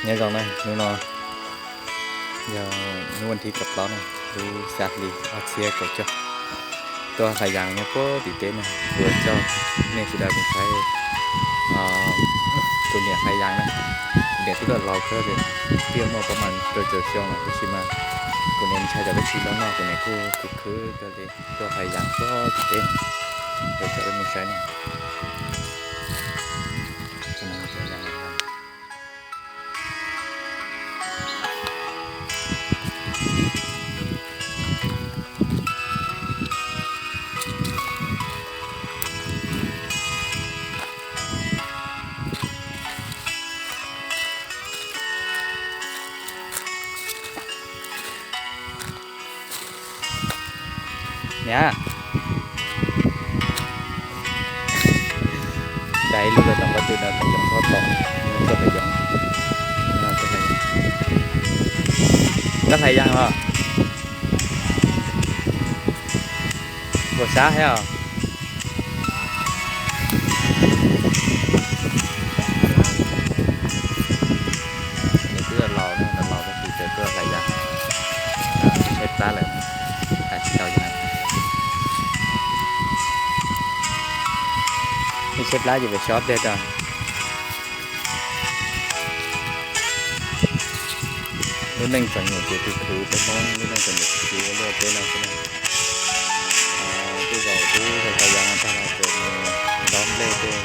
Nyob zoo na, hnub no yog hnub vas thib kaum plaub na, lub xya hli ob txhiab kaum cuaj. Tuaj hlais yas nyob puag tim teb na, kuv coj nej sawv daws mus saib kuv niam hlais yas na. Kuv niam twb tuaj laus kawg li, twb yuav muaj pab mas rau caum xyoo lawm, tab sis mas kuv niam ntshai tsam peb tsis tau noj, kuv niam kuj khwv khwv kawg li tuaj hlais yas puag tim teb. Coj peb mus saib na. Niam, dai lub rau tom qab twg no, tom yoov txhob tom, txoj hlais yoov. Koj hlais yas os? Ua sab thiab os. Nws twb laus, laus tab sis tseem tuaj hlais yas, saib plab lawm, hlais tsis tau yas. Nej saib plab ces pem xyov dej rau. Lub neej txom nyem ces tus khwv peb Hmoob, lub neej txom nyem tus khwv ua liaj ua teb no xwb na. Tej zaum twb hlais yas no tag los tseem mus dob nplej tej,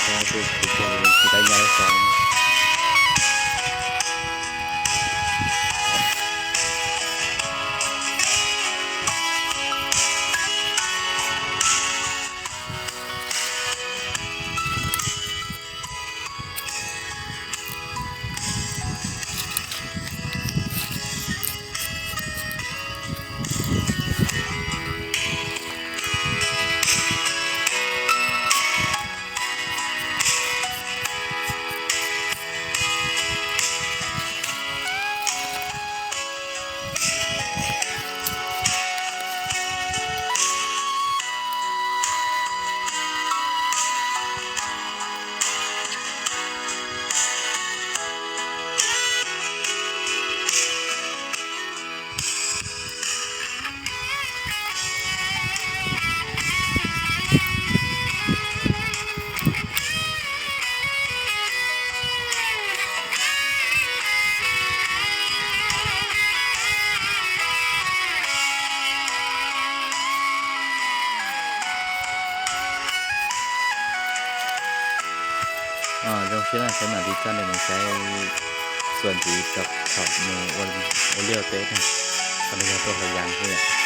tej khwv kiag li tsis tau nyob lub xyoo. Zoo siab na, saib mam li coj nej mus saib txuas ntxiv rau thaum mus ua liaj ua teb na, qhov no yog tuaj hlais yas xwb.